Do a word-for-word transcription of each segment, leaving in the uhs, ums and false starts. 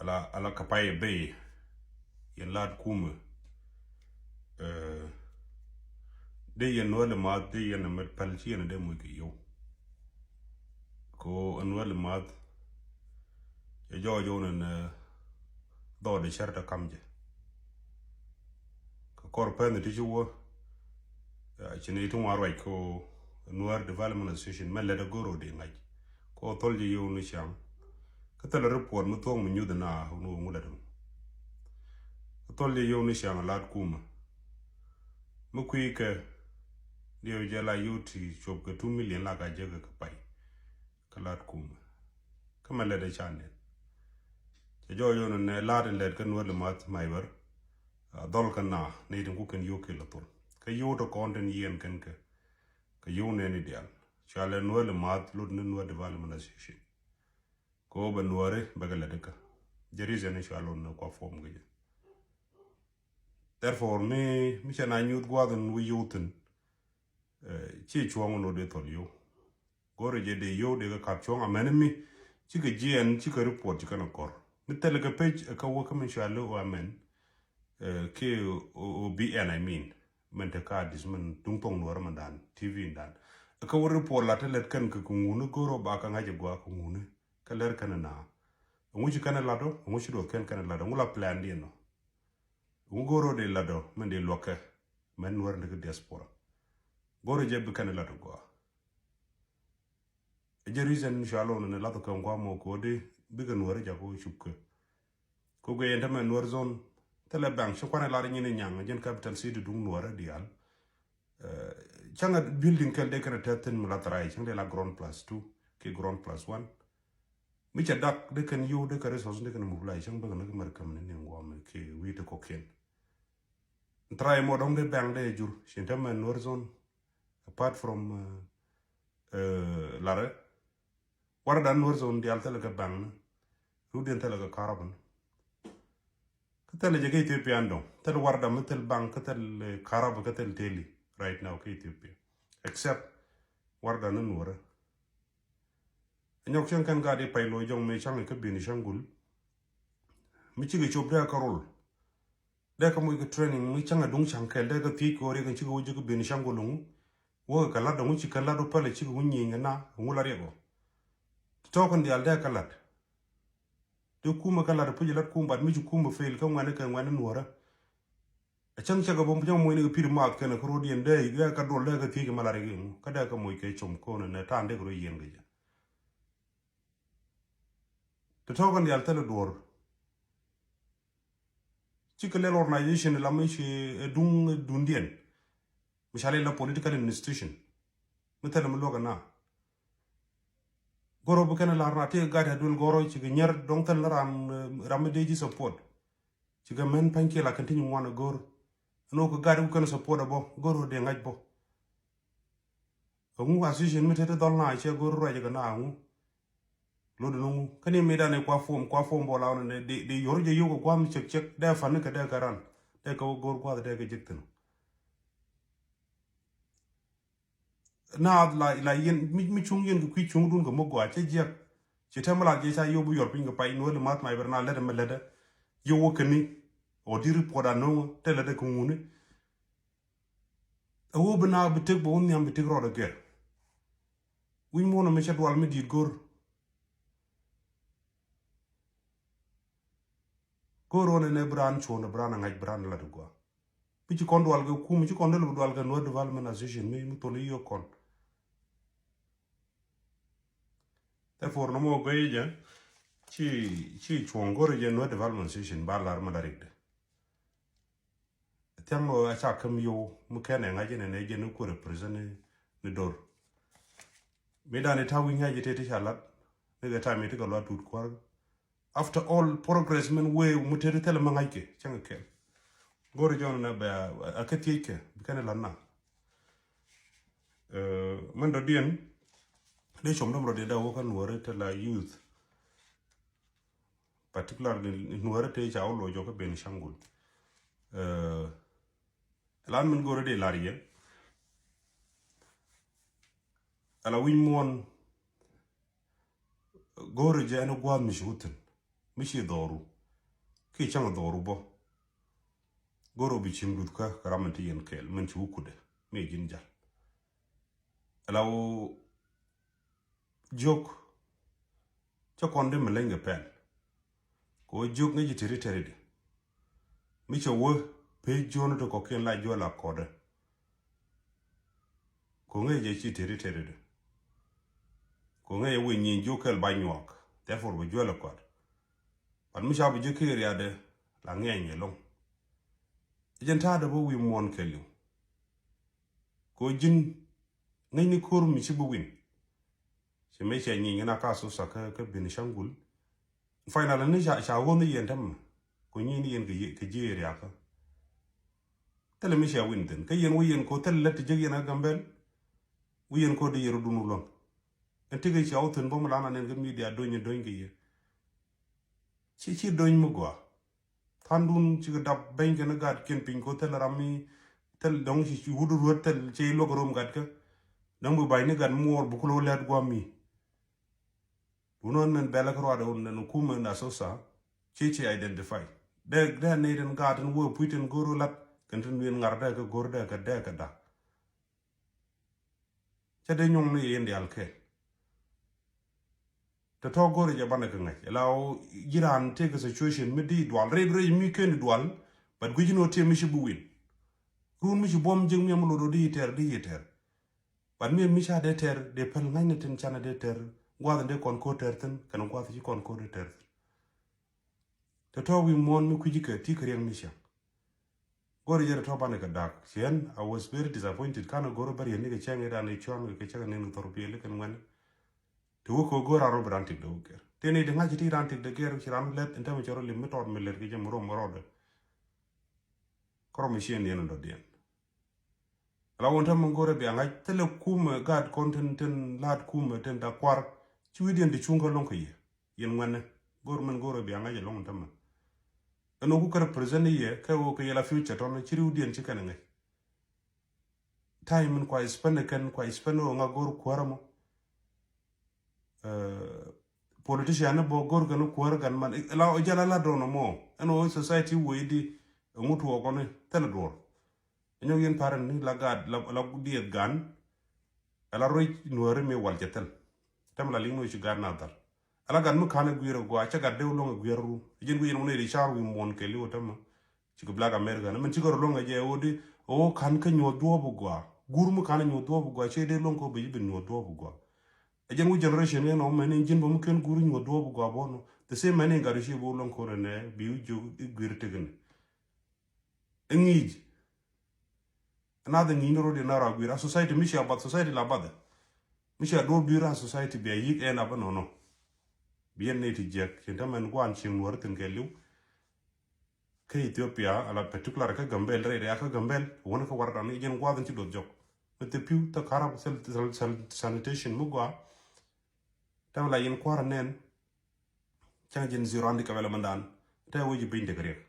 Ala, ala kä pay ɛ bey yɛn laat kumɛ. Dee yɛn nuäli maath, dee yɛn ɛ mɛt päl, ci yɛn ɛ dee muc kɛ yio̱w. Ko ɛ nuäli maath, cɛ jɔɔc wun ɛn dhɔɔd ɛ cär tɛ kam jɛ. Kä kɔr pɛn ti ci wä, ci ni ti ŋuan ruac ko Nuäär Development Association mɛ lɛt a goro di ŋa̱c. Ko thol jɛ yio̱w ni ciaŋ. Kä thil report mi thuɔ̱k mi nyuth na ni wä ŋu lɛt ŋu. Kä thol jɛ yio̱w ni ciaŋ laat kumä. Mi kui̱ kɛ diɛw jɛ la yio̱w ti cuɔp kɛ two million la ka jek kɛ pay. Kä laat kumä. Kä mɛ lɛt ɛ can nɛn. Cɛ jɔɔc yio̱w ni nɛ laat in lɛt kä Nuäär li math may bär. Dhɔl kä na ni tin kukin yio̱w kil a thol. Kä yio̱w tɔ kɔn tin yien kɛn kɛ. Kä yio̱w nɛn i dial. Cua lɛ Nuäär li math lot ni Nuäär Development Association. Ko bɛ Nuääri bɛ kɛ lɛ dikä. Jɛ reason ni cua lot ni kua form kɛ jɛ. Therefore mi, mi cɛ na nyuth guath in wi yio̱w thin. Ci cuɔ̱ŋ in lot i thol yio̱w. Go̱rɛ jɛ dee yio̱w dee kɛ kap cuɔ̱ŋ amɛn mi. Cikɛ jiɛn, cikɛ report, cikɛ nɛ kɔr. Mi thɛl kɛ page ɛ kä wä kä mi cua lo̱ amɛn. Kiɛ o, o B N, I mean. Mɛn te ka dis mɛn duŋ thok Nuäär mɛn dan, T V dan. Ɛ kä wä report la te lɛt kɛn kɛ kɛ ŋuni go̱rɛ ba kɛ ŋa̱c ɛ gua kɛ ŋuni. Kä lɛr kɛn na. Ɛŋu ci kɛn lat ɔ, ɛŋu ci duɔth kɛn kɛn lat ɔ, ɛŋu la plan diɛn ɔ. Ɛŋu go̱rɛ dee lat ɔ, mɛn dee luɔkɛ. Mɛn Nuäär ni kä diaspora. Go̱rɛ jɛ bi kɛn lat ɔ gua. Ɛ jɛ reason cua lon ni lath kɛ ŋuam mɔ kodi bikɛ Nuäär jak wä cupkɛ. Ko gɛ yɛn tämɛ Nuäär zone. Thilɛ bank ci kuanɛ lar nyin nyaŋ jɛn capital city duŋ Nuäär dial. Cäŋ a building kɛl dee kɛn a tɛth thin mi lath rai cäŋ dee la ground plus two ki ground plus one. Mi cɛ dak dee kɛn yio̱w dee kɛ resource dee kɛn mobilize cäŋ bikɛ ni kɛ mɛr käm ni ni ŋuam ki wi̱i̱ ti kɔkiɛn. Try mɔ dɔŋ dee bank dee jur cin tämɛ Nuäär zone. Apart from larɛ. Warda Nuäär zone dial thilɛ kɛ bank ni. Rut diɛn thilɛ kɛ karab ni. Kä thilɛ jɛ kɛ Ethiopia ni dɔŋ. Thilɛ warda mi thil bank kä thil karab kä thil teli right now kɛ Ethiopia. Except warda ni Nuäärä. Nyɔk cäŋ kɛn gaat i̱ pay lo̱c jɔŋ mëë ca̱ŋ i̱ kä Benishangul. Mi cikɛ cop dee kä rol. Dee kä moc kɛ training mi cäŋ a duŋ ca̱ŋ kɛl dee kä thiec kɛ ɣöö riɛk in cikɛ wä ji̱ kä Benishangul ɛŋu. Wäkɛ kɛ la̱t ɛŋu ci kɛ la̱t wä pälɛ cikɛ wä nyieny kɛ na ɛŋu la riɛk ɔ. Tɔ̱ kɛn diaal dee kä la̱t. Dee kumɛ kä la̱t ɛ puc ɛ la̱t kum bat mi ci kumɛ fail kä ŋuɛ̈ni kɛ ŋuɛ̈ni Nuäärä. A cäŋ cäk a bä cäŋ moc ni kɛ pi̱i̱t math kɛn a kä ro̱d yɛn dee dee kä duɔl dee kä thiec kɛ mɛ la̱t i̱ ŋu kä dee kä moc kɛ com ko̱n ɛn ɛ ta̱a̱n dee kɛ rɔ yɛn kɛ jɛ. Ti tɔ̱ kɛn diaal thilɛ duɔ̱ɔ̱r. Cikɛ lɛl organization la mi ci ɛ duŋ ɛ duŋdiɛn. Mi ca lɛl la political institution. Mi thilɛ mi luäk ɛ na. Go̱r ɔ bi kɛn ɛ la̱r na ti ɛ gat ɛ duël go̱r ɔ cikɛ nyɛr dɔŋ thil ni ram ram mi dee ji̱ support. Cikɛ mɛn pa̱ny kiɛ la kɛn ti nyin ŋuan ɛ go̱r. Ɛn ɣöö kɛ gat ɛ ku kɛn support ɛ bä go̱r ɔ dee ŋa̱c bä. Ɛŋu association mi te ti dhɔl na cɛ go̱r ruac ɛ kɛ na ɛŋu. Lotdɛ ni ŋu kä ni mi dan ɛ kua form kua form bɔ la ɣɔn ɛ dee dee yɔr jɛ yio̱k ɛ gua̱a̱m cek cek dee fan ni kɛ dee kɛ ran. Dee kɛ wä go̱r gua̱a̱th dee kɛ jek thi̱n. Naath la la yɛn mi mi cuŋ yɛn kɛ kui̱ cuŋdun kɛ mi gɔaa cɛ jiɛk. Ci tɛmɛ la jɛ ca yio̱w bi yɔr piny kɛ pay nuɔ̱ɔ̱li math mac bɛr na lätdɛ mɛ lätdɛ. Yio̱w wä kɛni ɔ di report a no̱o̱ŋä tɛ lätdɛ kɛ ŋuni. Ɛ wä bi na bi tek bɛ wä nhiam bi tek rɔɔdɛ gɛr. Wi̱ny muɔ̱ɔ̱n mi cɛ dual mi di̱i̱t go̱r. Go̱o̱r ɣän ɛn ɛ bi raan cuɔ̱ɔ̱ndɛ bi raan ɛ ŋa̱c bi raan ɛ lat ɛ gɔaa. Bi ci kɔn dual kɛ kum ci kɔn dee lɛ bi dual kɛ Nuer Development Association mi mi thol i̱ yio̱o̱k kɔn. Therefore nɔmɔ guiy jɛ ci ci cuɔ̱ɔ̱ŋ go̱o̱r jɛ Nuer Development Association ba lar ma darik de. Thiaŋ ɣöö a ca käm yio̱w mi kɛn ɛ ŋa̱c inɛ nɛ jɛ ni ku represent ni dor. Mi dan i̱ ta̱w wi̱ny ŋa̱c i̱ tëë ti ca lat ni kɛ ta̱a̱ mi ti kɛ luat tut kua̱r. After all progress min wee mi tëë ti thilɛ mi ŋa̱c kɛ cäŋ kɛ kɛl. Go̱ri jɔn nɛ bɛ a kä thiec kɛ bi kɛn i̱ lat na. Min dɔ̱diɛn dee com däm rɔ diɛ dee wä kä Nuɔri te la youth. Particularly Nuɔri te ca wä loc jɔ kä Benishangul. Ɛlan min go̱ri dee lar yɛ. Ala wi̱ny muɔ̱n go̱ri jɛ ɛn gua̱a̱th mi ci wä thi̱n mi ci dhɔru. Ki cäŋ dhɔru bä. Goro bi cim duth kä kɛ ram min ti yɛn kɛɛl min ci wä kudɛ mi ji̱n jal. Ala wä jiök cä kɔn di mi leny kɛ pɛl. Kɛ wä jiök ŋäc ji̱ teri teri di mi cɛ wä pee jiön ti kɔkiɛn la juɔl a kɔdɛ. Kɛ wä ŋäc jɛ ci teri teri di. Kɛ wä ŋäc jɛ wi̱i̱ nyieny jiök kɛl ba nyuak. Therefore bi juɔl a kɔd. But mi ca bi jiök kɛ riadɛ la ŋɛny ɛlɔŋ. Jɛn ta̱a̱dɛ bä wi̱i̱ muɔ̱ɔ̱n kɛliw. Kɛ wä ji̱n ŋäcni ko̱r mi ci bi win. Ci mëë cɛ nyieny ŋin a ka Asosa kä, kä Benishangul. Final ni ca, ca ɣöö ni yɛn tämɛ. Kɛ nyieny ni yɛn kɛ ji̱, kɛ ji̱ riakä. Thilɛ mi cɛ win thin kä yɛn wä yɛn kɛ wä thilɛ lät ti jiäk yɛn kä Gambɛl. Wä yɛn kɛ wä di yɛn rɔ dun wä luäŋ. Ɛn ti kɛ cia wä thin bä mi lan a nɛn kä media do̱ny do̱ny kɛ yɛ. Ci, ci do̱ny mi gɔaa. Thandun cikɛ dap beny kɛn gat kiɛn piny ko thil ram mi thil dɔŋ ci, ci wut ruet thil ci luɔk rom gat kä. Dɔŋ bi bac ni gat muɔɔr bi kulo lɛt guam mi. Dunɔ nɛn bɛlɛ kä ruat on nɛn kumɛ na Asosa. Ci ci identify. Dɛ, dɛ ni den gat in wä puc tin goro lat kɛn tin wien ŋar dɛ kä gor dɛ kä dɛ kä da. Cä dee nyuɔ̱ŋ ni yɛn diaal kɛɛl. Tɔ̱tɔ̱ go̱rɛ jɛ banɛ kɛ ŋäc la ɣöö ji̱ raan tëëkɛ situation mi di dual rɛy rɛy mi ken di dual. But gui̱ci ni ɣöö tëë mi ci bi win. Run mi ci buɔ̱m jiäk mi ɛm lotdɔ di yi tɛr di yi tɛr. But mi ɛm mi ca dee tɛr dee päl ŋäcnɛ tin canɛ dee tɛr. Gua̱th in dee kɔn ko̱r tɛr thi̱n kɛn gua̱th ci kɔn ko̱r dee tɛr thi̱n. Tɔ̱tɔ̱ wi̱i̱ muɔ̱ɔ̱n mi kui̱ci kɛ ti kɛ riɛk mi ciaŋ. Go̱rɛ jɛ tɔ̱ banɛ kɛ dak ciɛn. I was very disappointed. Kanɛ go̱rɛ bä riɛn ni kɛ cɛŋ idan i̱ cuan kɛ cɛŋ ni ni thor piɛli kɛn ŋuɛn. Ti wä kɛ go̱rɛ a rɔ bi ran tik dee wä gɛr ti ni ti ŋa̱c ti ran tik dee gɛr ci ran lɛth in tɛmɛ cɔrɔ lim mi tɔt mi lɛt kɛ jɛ mi rɔ mi rɔdɛ. Kɔrɔ mi ciɛn yɛn in dɔ̱diɛn. Ala wun tämɛ go̱rɛ bia ŋa̱c thilɛ kumɛ gaat kɔn tin, tin laat kumɛ tin da kuar. Ci wi̱diɛn ti cuŋ kä loŋ kä yɛ yɛn ŋuɛnɛ. Go̱r min go̱rɛ bia ŋa̱c ɛ loŋ tämɛ. Ɛn wä ku kɛ represent yɛ kɛ wä kɛ yɛ la future tɔn ci riwdiɛn ci kɛn ŋäc. Time min kua spend kɛn kua spend wä ŋa go̱r kuäärä mɔ. Politician ni bɔ go̱r kɛn kuäärä gan man la ɔ jala la dɔn mɔ. Ɛn wä society wä idi ŋut wä kɔni thilɛ duɔr. Nyɔk yɛn parent ni la gaat la, la dieth gan. Ala ruec nuɔri mi wal cɛ thil. Tɛm la liŋ ni ci gaat na dhal. Ala gat mi kan a guier a gua cɛ gat dew loŋ a guier ru. Jin guier mɔ ni ri car wi muɔn kɛ liw tɛm. Ci ki black America ni min ci gɔr loŋ a jɛ wodi. O kan kä nyuɔth duɔp a gua. Gur mi kan a nyuɔth duɔp a gua cɛ de loŋ ko bi bi nyuɔth duɔp a gua. A jin wi generation ni nɔ mɛni jin bɔ mi ken gur nyuɔth duɔp a gua bɔ no. The same mɛni gat ci bo loŋ ko ne bi wi jog i guier tegin. Ŋi̱i̱c. Another ŋi̱i̱c ni rot in a rɔ gui̱i̱r a society mi cia bath society la bath. Mi cia duɔ̱ɔ̱p dui̱r a society bia yi̱k ɛn a bä nɔnɔ. Bi yɛn ni ti jiɛk cin tämɛn guan cieŋ nuɔ̱r thin kɛ liw. Kä Ethiopia ala particular kä Gambel rɛy rɛy a kä Gambel wän kä wardan ni jɛn guath in ci duɔth jɔk. Mi thil pi̱w thil karab thil sanitation mi gua. Tämɛ la yɛn kua̱r nɛn. Cäŋ jin zero andi kɛ wɛlɛ mɛndan. Tɛ wec ji̱ piny tekɛ riɛk.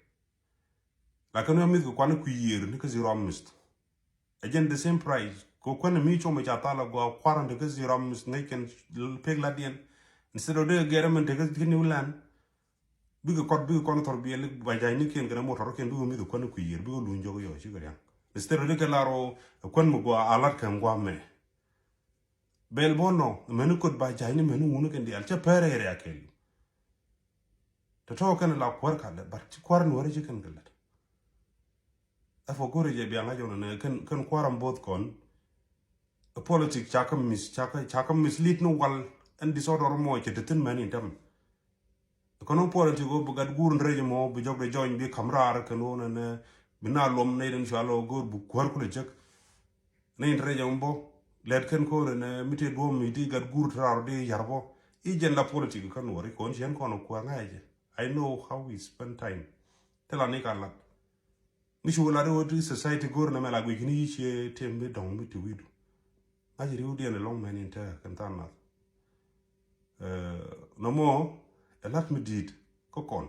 Lakin wä mith kɛ kuan kui̱ yiër ni kä zero amith. Ɛ jɛn the same price kɛ kuan mi com ca thal agua kuaran tekɛ zero amith ŋäc kɛn pek latdiɛn. Instead of dee gɛrɛ mɛn tekɛ kä New Land. Bikɛ kɔt bikɛ kɔn thɔr biɛl ba jany ni kiɛn kɛn a motor kiɛn bikɛ mith kɛ kuan kui̱ yiër bikɛ luny jɔk yɔ cikɛ riaŋ. Instead of dee kɛ lar o kuan mi gua a lat kɛn gua mɛ. Bɛl bɔ nɔ mɛni kot ba jay ni mɛni wuni kɛn dial cɛ pɛrɛ yɛrɛ a kɛl. Tɛ tɔ kɛn la kuäär ka lɛ but ci kuäär nuɔri ci kɛn kɛ lɛ. Ɛ fɔ go̱rɛ jɛ biaŋa jɔn nɛ kɛn kuäär am both kɔn. Politik ca kä mis ca kä mislead ni wal ɛn disorder mɔ cɛ te thin mɛni tɛm. Kɔn ɔ puɔl ti ɣöö bi gat guur ni rɛc mɔ bi jɔk de jɔny bi kam raar kɛn ɣöö nɛnɛ bi na luɔm nɛy den cual ɣöö go̱o̱r bi kuäär kulɛ jek. Nɛy ni rɛc ɛmɔ bɔ lɛt kɛn ko̱o̱r ɛnɛ mi tëë duɔ̱ɔ̱m mi ti gat guur ti raar di ya̱r bɔ. I̱ jɛn la politik kä nuɔri kɔn ciɛn kɔn ɔ kuäär ŋa̱cɛ. I know how we spend time. Te la ni ka lat. Mi ci wä lat i̱ wä ti society go̱r nɛmɛ la guic kini yi cie tem mi dɔ̱ŋ mi ti wi̱du. Ŋa̱c ri̱wdiɛn ɛlɔ̱ŋ mɛn in te kɛn than nath. Nɔmɔ ɛ lat mi di̱i̱t kä kɔn.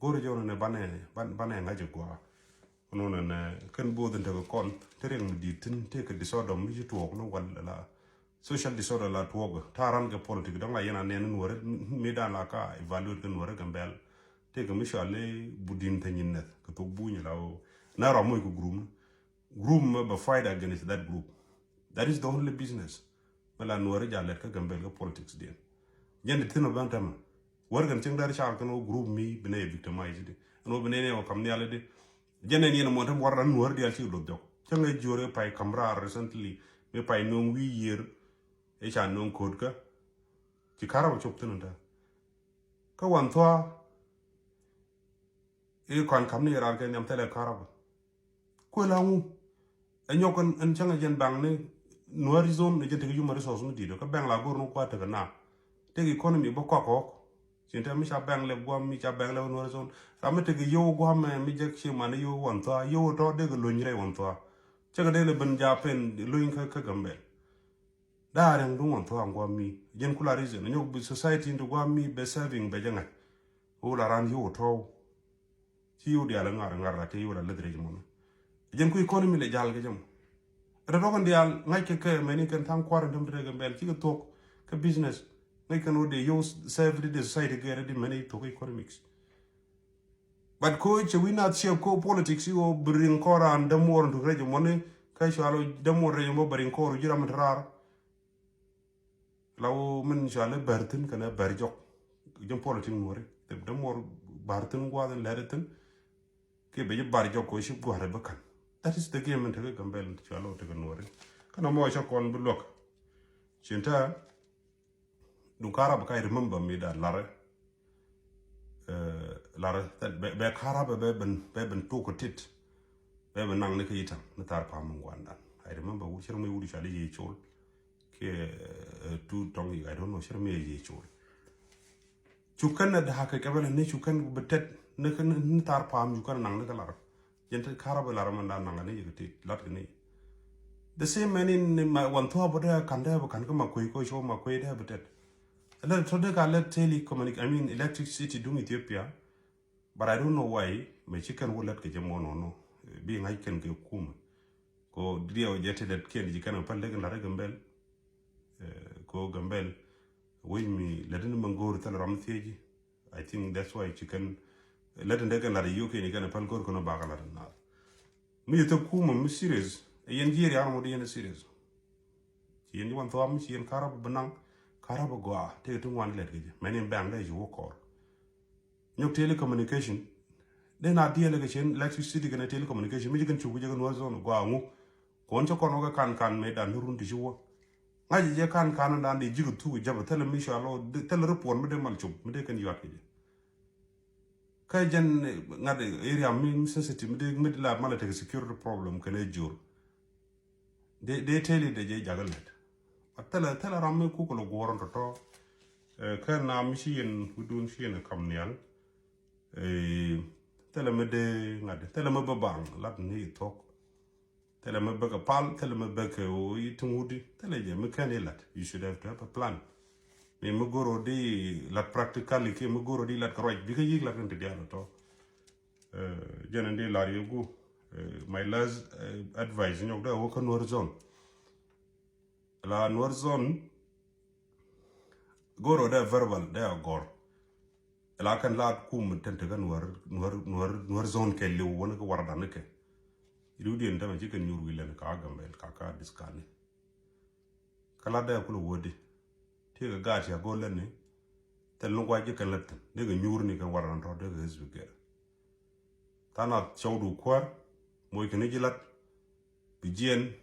Go̱r jɔn nɛ banɛ banɛ ŋa̱c ɛ gua. Nɔ nɛ nɛ kɛn both in te kä kɔn te riɛŋ mi di̱i̱t tin te kɛ disorder mi ci tuɔɔk ni wal la. Social disorder la tuɔɔk ta ran kɛ politik dɔŋ la yɛn a nɛn in wä ri mi dan la ka evaluate kɛ nuɔri kɛ bɛl. Tëëkɛ mi cɔal i̱ Budin Thanyineth kɛ thok Buny la ɣöö na rɔ moc kɛ group ni. Group mɛ bɛ fight against that group. That is the only business. Mɛ la Nuäri jal lɛt kä Gambel kä politics diɛn. Jɛn di thin ɔ bɛn tɛmɛ. Wär kɛn cieŋ dɛr car kɛn ɣöö group mi bi nɛ yɛ victimize di. Ɛn ɣöö bi nɛ nɛ ɣöö kam nhial di. Jɛn ɛn yɛn mɔ tɛm wär ran Nuäri dial ci dhoth jɔk. Cäŋ ɛ jiöör ɛ pay kam raar recently. Mi pay no̱o̱ŋ wi̱i̱ yiër. Ɛ ca no̱o̱ŋ ko̱o̱t kä. Ci karabä cop thin ɔ tɛ. Kä Wan Thua̱a̱ i̱ kɔn ka̱m ni raar kɛ nhiam thilɛ karabä. Kuël aŋu ɛ nyɔk ɛn cäŋ ɛ jɛn baŋ ni Nuäri zone ni jɛn tekɛ human resource mi di̱t ɔ kä baŋ la go̱r ni kua tekɛ na. Tekɛ economy bä kɔk kɔk. Cin te mi ca baŋ lɛ guam mi ca baŋ lɛ Nuäri zone. Ram mi tekɛ yio̱w guam ɛ mi jek ci man yio̱w Wan Thua̱a̱ yio̱w tɔ dekɛ lony rɛy Wan Thua̱a̱. Cäŋ ɛ dee lɛ ben ja pen lony kä kä Gambel. Daa riɛŋ duŋ Wan Thua̱a̱ ŋuam mi. Jɛn kula reason. Nyɔk bi society in ti guam mi bɛ serving bɛ jɛ ŋa̱c. Wula ran yow tɔw. Ci yow dial ŋar ŋar la te yow la leth rɛc mɔni. Jɛn ku economy lɛ jal kɛ jɛ mɔ. Rɛ dɔkɛn dial ŋa̱c kɛ kɛ mɛni kɛn thaŋ kuar in däm rɛ kɛ bɛl. Cikɛ thok kɛ business. Ŋa̱c kɛn wä de yow serve di de society gɛrɛ di mɛni thok economics. But ko cɛ wi̱n nath ciɛp ko politics i̱ ɣöö bi riŋ kɔn raan däm wuɔr ntuk rɛc mɔni kä cual däm wuɔr rɛc mɔ bɛ riŋ kɔn ru ji̱ ram mi te raar. La ɣöö min cual i̱ bär thi̱n kɛnɛ bär jɔk. Jɛn politics Nuäri däm wuɔr bär thi̱n gua̱a̱th in lɛr thi̱n. Kiɛ bɛ ji̱ bär jɔk ko ci gua̱a̱th bä ka̱n. That is the game in tekɛ Gambel cual ɣöö tekɛ Nuäri. Kɛnɛ mɔ cä kɔn bi luäk. Cin tɛ̈ Duŋ karabä ka I remember mi da larɛ. Larɛ bɛ karabä bɛ ben bɛ ben tuk tit. Bɛ ben naŋ ni kä itaŋ ni thar pam mi ŋuandan. I remember wut cir mi wut cali ye col. Kiɛ tu tɔŋ yi I don't know cir mi ye col. Cu kɛn na dak kɛ bɛ ni cu kɛn bi tet ni thar pam cu kɛn naŋ ni kä larɛ. Jɛn te karabä lar mɛn dan naŋ ni yɛ kɛ ti lat kɛ ni. The same mɛn in ma Wan Thua̱a̱ bä dee kan dee bä kan kä ma kuey ko show ma kuey dee bä tet. Lɛ tɔ dee ka lɛ telecommunic I mean electricity duŋ Ethiopia. But I don't know why mɛ ci kɛn wä lät kɛ jɛ mɔ nɔnɔ. Bi ŋa̱c kɛn kɛ kumɛ. Ko diɛw jɛ te det kiɛn ji kɛn pal lek in lar Gambel. Ko Gambel. Wec mi lät in mɛ go̱o̱r thil ram thieci. I think that's why ci kɛn lät in dee kɛn lat yio̱k kɛn kɛn pal go̱r kɛn bakɛ lat in naath. Mi yɛ thok kumä mi serious ɛ yɛn jiɛɛr yan mɔ di yɛn serious. Ci yɛn ji̱ Wan Thua̱a̱ mi ci yɛn karabä bi naŋ karabä gɔaa tëë ti ŋuan lɛt kɛ jɛ mɛn in bɛŋ dee ci wä kɔr. Nyɔk telecommunication dee na diɛl kɛ cien electricity kɛn telecommunication mi ci kɛn cuk jɛ kɛ Nuäär zone gɔaa ŋu. Kuɔn cä kɔn wä kɛ kan kan mëë dan ni run ti ci wä. Ŋa̱c jɛ kan kan dan dee ji̱ kɛ thuk jɛ bä thilɛ mi cua lɔ thilɛ report mi dee mal cop mi dee kɛn yuat kɛ jɛ. Kä jɛn ŋa̱t area mi sensitive mi dee mi dee la mal tekɛ security problem kɛn ɛ jur. Dee dee teli dee jɛ jakä lɛt. But thilɛ thilɛ ram mi kuk kɛ lɔ guɔrɔn tɔtɔ. Kä na mi ci yɛn wi̱dun ci yɛn kam nhial. Thilɛ mi dee ŋa̱t thilɛ mi bä baŋ lat ni thok. Thilɛ mi bäkɛ pal thilɛ mi bäkɛ o i̱ tiŋ wudi thilɛ jɛ mi kɛn ilat. You should have to have a plan. Mi mi goro di lat practically kiɛ mi goro di lat kɛ ruac bikɛ yik lat kɛn ti dial tɔ. Jɛn in di lar yɛ gu. My last advice nyɔk dee wä kä Nuer zone. La Nuer zone. Goro dee verbal dee a gor. La kɛn la kum ten te kä Nuer Nuer Nuer Nuer zone kɛ liw wani kɛ warda ni kɛ. Riw dien dama ci kɛn nyur wi lɛn ka Gambel ka ka diskani. Kä la dee kul wodi. Ti kɛ gaat ya go lɛn ni. Thil ni gua ji kɛn lɛt thin dee kɛ nyur ni kɛn warda ni tɔ dee kɛ hizbi gɛr. Than a cɔwdu kuäär moc kɛ ni ji̱ lat. Bi jiɛn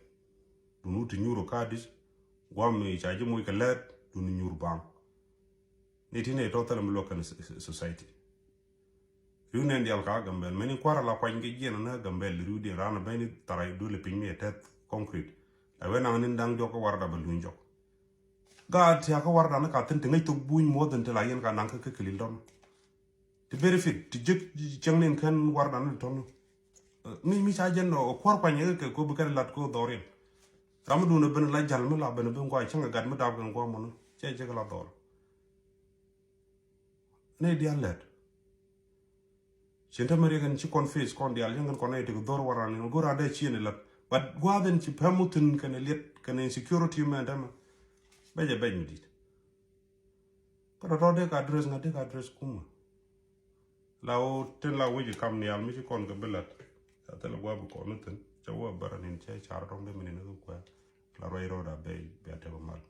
duni ti nyuur ɔ ka̱a̱dit. Guam mi ca ji̱ moc kɛ lɛɛt duni nyuur baŋ. Ni ti ni tɔ thilɛ mi luɔk kɛn society. Riw nɛn dial ka Gambel mɛni kua̱r ala kuany kɛ jiɛn ni Gambel riw diɛn ran a bɛni tharay duli piny mi a tɛth concrete. A wen naŋ ni daŋ diɔk kä warda bɛ luny jɔk. Gaat ti a kä warda ni ka thin ti ŋäc thok buny muɔth in ti la yɛn ka naŋ kä kä kilil dɔn. Ti benefit ti jek cieŋ nin kɛn warda ni tɔn. Mi mi ca jɛn ɔ kuɔr kuany kɛ ko bi kɛn lat ko dhɔriɛn. Ram dun ben la jal mi la ben ben gua cieŋ gat mi dap kɛn gua mɔni cɛ jek la dhɔr. Ne dial lɛt. Cien te meri kɛn ci kɔn face kɔn dial yɛn kɛn kɔn ne tek dhɔr warda ni go rande cien lat. But gua den ci pɛm mutin kɛn liet kɛn insecurity mɛ dama. Bɛjɛ bɛj mi dit. Kä tɔtɔ dee ka address ŋa dee ka address kumä. La wä tin la wec kam nhial mi ci kɔn kɛ bi lat. Ca thil gua̱a̱ bi kɔn ni thin ca wä bärä nin cɛ car tɔŋ dee mi nin kɛ kuɛ. La ruac rɔɔda bɛy bia tɛk mal.